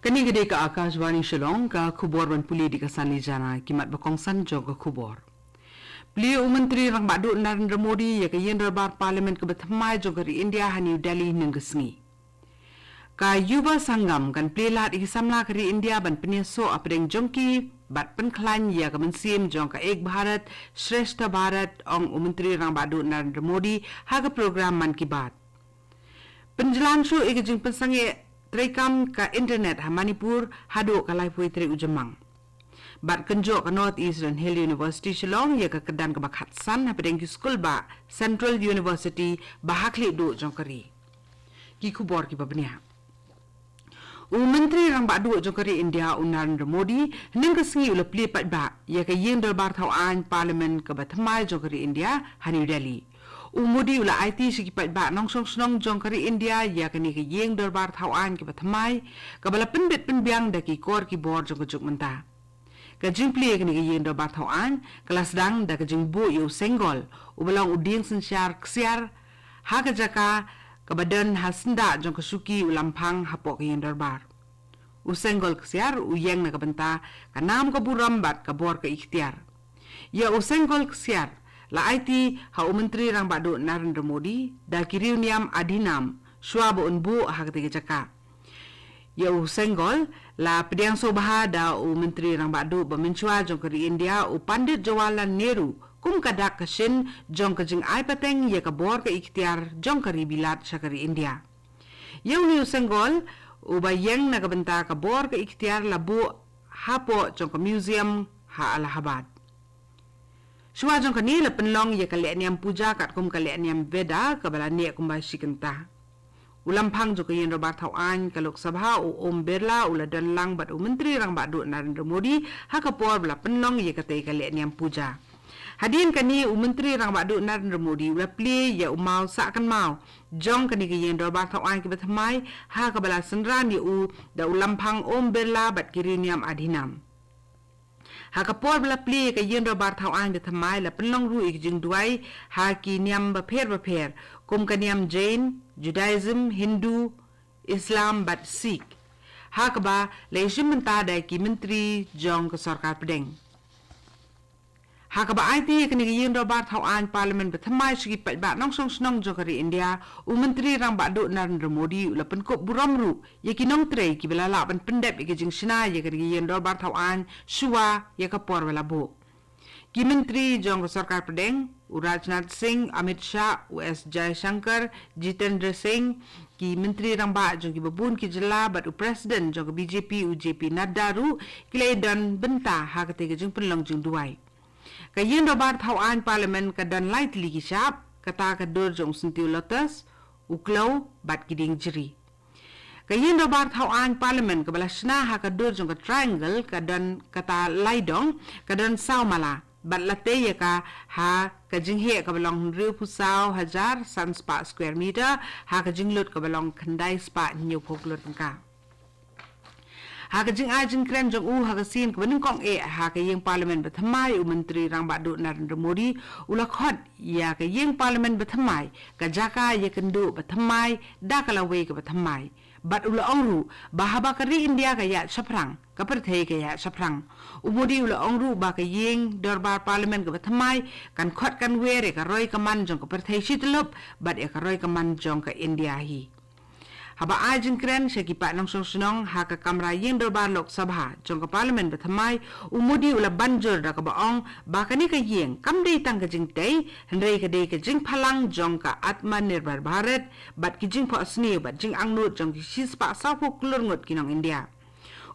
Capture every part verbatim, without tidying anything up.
Kane ka dei ka Akashvani Shillong, ka khubor ban pule da ka Sani Jana, ki mat ba kongsan jong ka khubor. Plie u Myntri Rangbah Duh Narendra Modi ïa ka ïing dorbar Parliament kaba thymmai jong ka ri India ha New Delhi mynne ka sngi. Ka Yuva Sangam kan plie lad ïa ki samla ka ri India ban pynïasoh hapdeng jong ki bad pynkhlaiñ ïa ka mynsiem jong ka Ek Bharat Shreshtha Bharat, ong u Myntri Rangbah Duh Narendra Modi ha ka program Mann Ki Baat. Pynjlan shuh ïa ka jingpynsangeh treikam ka internet ha Manipur haduh ka laiphew tarik u Jymmang. Bad kynjoh ka North Eastern Hill University Shillong ïa ka kyrdan kaba khatsan hapdeng ki skul ba Central University ba ha khlieh duh jong ka ri. Ki khubor kiba bniah. U Myntri Rangbah Duh jong ka ri India u Narendra Modi mynne ka sngi u la plie paidbah ïa ka ïing dorbar thaw aiñ Parliament kaba thymmai jong ka ri India ha New Delhi. U Modi u la aiti sha ki paidbah nongshong shnong jong ka ri India ïa kane ka ïing dorbar thaw aiñ kaba thymmai, kaba la pynbit pynbiang da ki kor ki bor jong ka juk mynta. Ka jingplie kane ka ïing dorbar thaw aiñ ka la sdang da ka jingbuh ïa u Sengol, uba long u dieng synshar ksiar, ha ka jaka kaba don ha syndah jong ka shuki u Lamphang hapoh ka ïing dorbar. U Sengol ksiar u ïeng na ka bynta ka nam ka burom bad ka bor ka iktiar. Ïa u Sengol ksiar la aiti ha u Myntri Rangbah Duh Narendra Modi da ki riewniam adhinam shuwa ba un buh ha katei ka jaka. Ïa u Sengol la pdiang sngewbha da u Myntri Rangbah Duh ba mynshuwa jong ka ri India u Pandit Jawaharlal Nehru kum ka dak ka shin jong ka jingai pateng ïa ka bor ka iktiar jong ka ri Bilat sha ka ri India. Ïa une u Sengol uba ïeng na ka bynta ka bor ka iktiar la buh hapoh jong ka museum ha Allahabad. Shuwa jong kane la pynlong ïa ka lehniam puja katkum ka lehniam Veda kaba la neh kumba shi kynta. U Lamphang jong ka ïing dorbar thaw aiñ ka Lok Sabha u Om Birla u la don lang bad u Myntri Rangbah Duh Narendra Modi ha ka por ba la pynlong ïa katei ka lehniam puja. Hadien kane u Myntri Rangbah Duh Narendra Modi u la plie ïa u maw sah kynmaw jong kane ka ïing dorbar thaw aiñ kaba thymmai, ha kaba la synran ïa u da u Lamphang Om Birla bad ki riewniam adhinam. Ha ka por ba la plie ka ïing dorbar thaw aiñ ba thymmai la pynlong ruh ïa ki jingduwai ha ki niam bapher bapher, kum ka niam Jain, Judaism, Hindu, Islam bad Sikh. Ha kaba la ïashim bynta da ki myntri jong ka sorkar pdeng. Ha kaba aiti ïa kane ka ïing dorbar thaw aiñ Parliament ba thymmai sha ki paidbah nongshong shnong jong ka ri India, u Myntri Rangbah Duh Narendra Modi u la pynkup burom ruh ïa ki nongtrei kiba la lah ban pyndep ïa ka jingshna ïa kane ka ïing dorbar thaw aiñ shuwa ïa ka por ba la buh. Ki myntri jong ka sorkar pdeng, u Rajnath Singh, Amit Shah, u S Jaishankar, Jitendra Singh, ki myntri rangbah jong kiba bun ki jylla bad u President jong ka B J P u J P Nadda ruh ki la ïadon bynta ha katei ka jingpynlong jingduwai. Ka ïing dorbar thaw aiñ Parliament ka don lai tylli ki shap, kata ka dur jong u syntiew lotus, u kloi bad ki dieng jri. Ka ïing dorbar thaw aiñ Parliament kaba la shna ha ka dur jong ka triangle ka don kata lai dong, ka don saw mala, bad la tei ïa ka ha ka jingheh kaba long hynriewphew saw hajar san spah square meter, ha ka jinglut kaba long khyndai spah hynñiewphew klur tyngka. Ha ka jingai jingkren jong u ha ka sien kaba nyngkong eh ha ka ïing Parliament ba thymmai, u Myntri Rangbah Duh Narendra Modi u la khot ïa ka ïing Parliament ba thymmai ka jaka ïakynduh ba thymmai da ka lawei kaba thymmai. Bad u la ong ruh ba haba ka ri India ka ïaid shaphrang, ka pyrthei ka ïaid shaphrang. U Modi u la ong ruh ba ka ïing dorbar Parliament kaba thymmai kan khot kan wer ïa ka roi ka man jong ka pyrthei shi tyllup bad ïa ka roi ka man jong ka India hi. Haba ai jingkren sha ki paid nongshong shnong ha ka kamra ïing dorbar Lok Sabha jong ka Parliament ba thymmai, u Modi u la ban jur da kaba ong ba kane ka ïing kam dei tang ka jingtei, hynrei ka dei ka jingphalang jong ka Atmanirbhar Bharat bad ki jingphohsniew bad jingangnud jong ki shispah sawphew klur ngut ki nong India.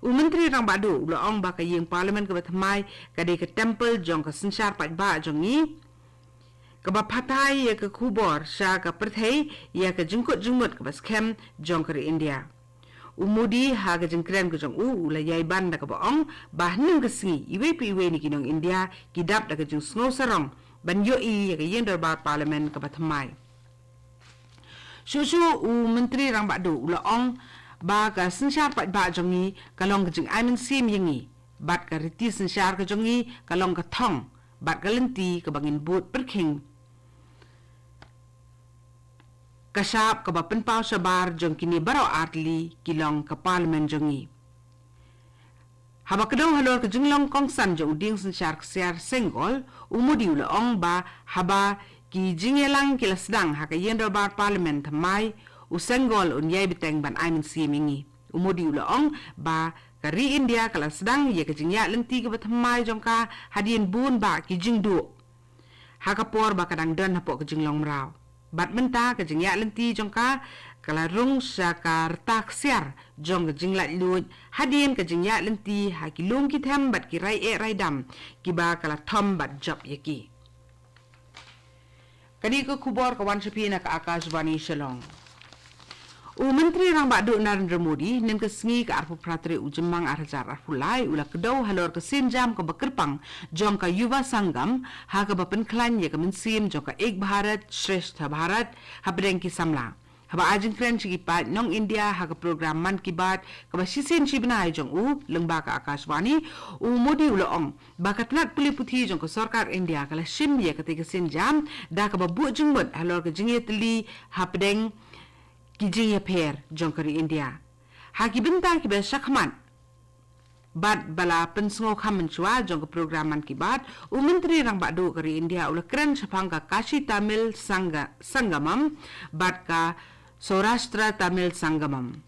U Myntri Rangbah Duh u la ong ba ka ïing Parliament kaba thymmai ka dei ka temple jong ka synshar paidbah jong ngi, kaba phatai ïa ka khubor sha ka pyrthei ïa ka jingkut jingmut kaba skhem jong ka ri India. U Modi ha ka jingkren ka jong u u la ïai ban da kaba ong ba hynne ka sngi iwei pa iwei na ki nong India ki dap da ka jingsngew sarong ban ïohi ïa ka ïing dorbar Parliament kaba thymmai. Shuh shuh u Myntri Rangbah Duh u la ong ba ka synshar paidbah jong ngi ka long ka jingai mynsiem ïa ngi, bad ka riti synshar ka jong ngi ka long ka thong bad ka lynti kaba ngin bud pyrkhing. Ka shap kaba pynpaw shabar jong kine baroh artylli ki long ka Parliament jong ngi. Haba kdew halor ka jinglong kongsan jong u dieng synshar ksiar Sengol, u Modi u la ong ba haba ki jingïalang ki la sdang ha ka ïing dorbar Parliament thymmai, u Sengol un ïai bteng ban ai mynsiem ïa ngi. U Modi u la ong ba ka ri India ka la sdang ïa ka jingïaid lynti kaba thymmai jong ka hadien bun bah ki jingduh ha ka por ba ka dang don hapoh ka jinglong mraw. Bad mynta ka jingïaid lynti jong ka ka la rung sha ka rta ksiar jong ka jinglaitluid hadien ka jingïaid lynti ha ki lum ki them bad ki rai eh rai dam kiba ka la thom bad jop ïa ki. Kane ka khubor ka wan sha phi na ka Akashvani Shillong. U Myntri Rangbah Duh Narendra Modi, hynnin ka sngi ka arphew phra tarik u Jymmang ar hajar arphew lai, u la kdew halor ka sienjam kaba kyrpang jong ka Yuva Sangam, ha kaba pynkhlaiñ ïa ka mynsiem jong ka Ek Bharat Shreshtha Bharat hapdeng ki samla. Haba ai jingkren sha ki paid nong India ha ka program Mann Ki Baat kaba shisien shi bnai jong u lyngba ka Akashvani, u Modi u la ong ba ka tnat pule puthi jong ka sorkar India ka la shim ïa katei ka sienjam da kaba buh jingmut halor ka jingïatylli hapdeng ki jingïapher jong ka ri India. Ha ki bynta kiba shakhmat bad ba la pynsngewkham mynshuwa jong ka program Mann Ki Baat, u Myntri Rangbah Duh ka ri India u la kren shaphang ka Kashi Tamil Sangha-, Sangamam bad ka Saurashtra Tamil Sangamam.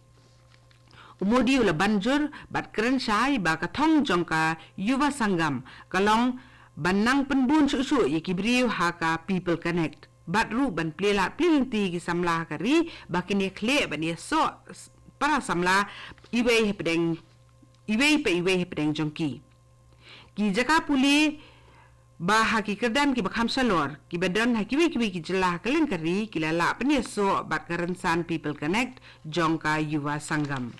U Modi u la ban jur bad kren shai ba ka thong jong ka Yuva Sangam ka long ban nang pynbun shuh shuh ïa ki briew ha ka People Connect. Bad ruh ban plie lad plie lynti ki samla ha ka ri ba kin ïakhleh ban ïasoh para samla iwei hapdeng, iwei pa iwei hapdeng jong ki. Ki jaka pule ba ha ki kyrdan kiba kham shalor kiba don ha kiwei kiwei ki jylla ha kylleng ka ri ki la lah pynïasoh bad ka rynsan People Connect jong ka Yuva Sangam.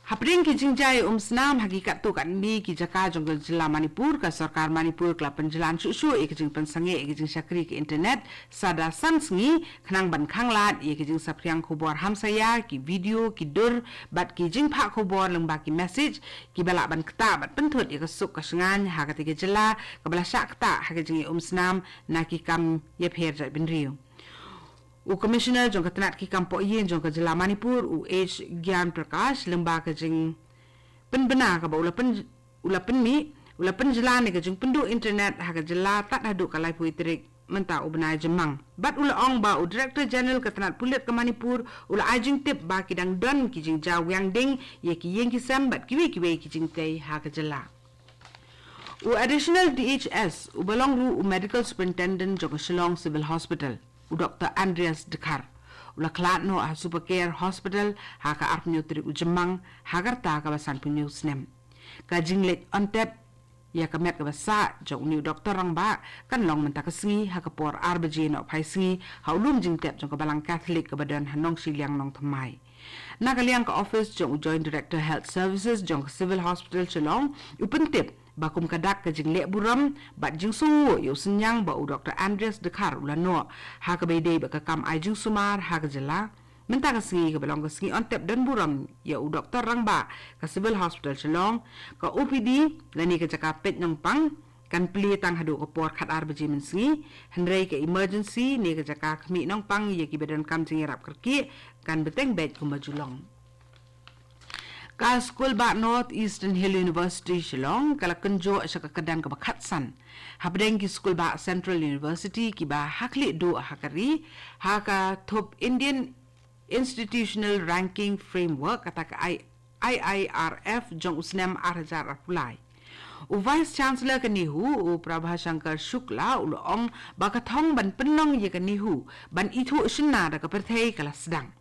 Hapdeng ki jingjia umsnam ha ki katto katne ki jaka jong ka jylla Manipur, ka sorkar Manipur ka la pynjlan shuh shuh ïa ka jingpynsangeh ïa ka jingshakri ka internet, sada san sngi, khnang ban khanglad ïa ki jingsaphriang khubor hamsaïa, ki video, ki dur, bad ki jingphah khubor lyngba ki message, kiba lah ban ktah bad pynthut ïa ka suk ka shngaiñ ha katei ka jylla kaba la shah ktah ha ka jingïaumsnam na ki kam ïapher jaitbynriew. U Commissioner jong ka tnat ki kam pohïing jong ka jylla Manipur, u H Gyan Prakash, lyngba ka jingpynbna kaba u la pyn-, u la pynmih, u la pynjlan ïa ka jingpynduh internet ha ka jylla tad haduh ka laiphew tarik mynta u bnai Jymmang. Bad u la ong ba u Director General ka tnat pulit ka Manipur u la ai jingtip ba ki dang don ki jingjia wiang ding ïa ki ïing ki sem bad kiwei kiwei ki jingtei ha ka jylla. U Additional D H S, uba long ruh u Medical Superintendent jong ka Shillong Civil Hospital, u Doctor Andreas Dkhar, u la khlad noh ha Super Care Hospital ha ka arphew tarik u Jymmang, ha ka rta kaba sanphew snem. Ka jingleit on tep ïa ka met kaba sah jong une u doktor rangbah kan long mynta ka sngi ha ka por ar baje nohphai sngi ha u lum jingtep jong ka Balang Catholic kaba don ha Nongshiliang Nongthymmai. Na ka liang ka office jong u Joint Director Health Services jong ka Civil Hospital Shillong u pyntip ba kum ka dak ka jingleh burom bad jingsngew ïa u synñiang ba u Doctor Andreas Dkhar u la noh ha kaba ïadei bad ka kam ai jingsumar ha ka jylla. Mynta ka sngi kaba long ka sngi on tep don burom ïa u doktor rangbah ka Civil Hospital Shillong, ka O P D lane ka jaka peit nongpang kan plie tang haduh ka por khatar baje mynsngi, hynrei ka emergency ne ka jaka khmih nongpang ïa kiba donkam jingïarap kyrkieh kan bteng beit kumba ju long. Ka Skulbah North Eastern Hill University Shillong ka la kynjoh sha ka kyrdan kaba khatsan hapdeng ki skulbah Central University kiba ha khlieh duh ha ka ri, ha ka thup Indian Institutional Ranking Framework, kata ka I-, I I R F jong u snem ar hajar arphew lai. U Vice Chancellor ka NEHU, u Prabhashankar Shukla, u la ong ba ka thong ban pynlong ïa ka NEHU ban ithuh shynna da ka pyrthei ka la sdang.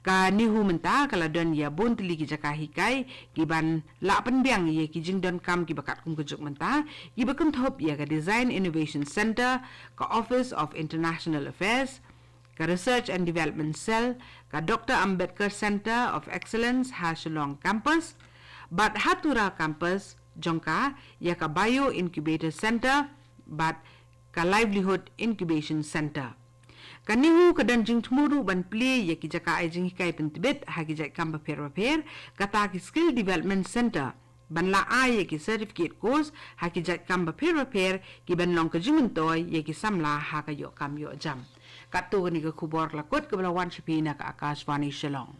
Ka NEHU mynta ka la don ïa bun tylli ki jaka hikai kiban lah pynbiang ïa ki jingdonkam kiba katkum ka juk mynta, kiba kynthup ïa ka Design Innovation Centre, ka Office of International Affairs, ka Research and Development Cell, ka Doctor Ambedkar Centre of Excellence ha Shillong Campus, bad ha Tura Campus jong ka ïa ka Bio Incubator Centre bad ka Livelihood Incubation Centre. Ka NEHU ka don jingthmu ruh ban plie ïa ki jaka ai jinghikai pyntbit ha ki jait kam bapher bapher, kata ki Skill Development Centre, ban lah ai ïa ki certificate course ha ki jait kam bapher bapher kiban long ka jingmyntoi ïa ki samla ha ka ïoh kam ïoh jam. Katto kane ka khubor la kut kaba la wan sha phi na ka Akashvani Shillong.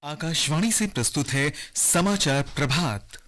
आकाशवाणी से प्रस्तुत है समाचार प्रभात।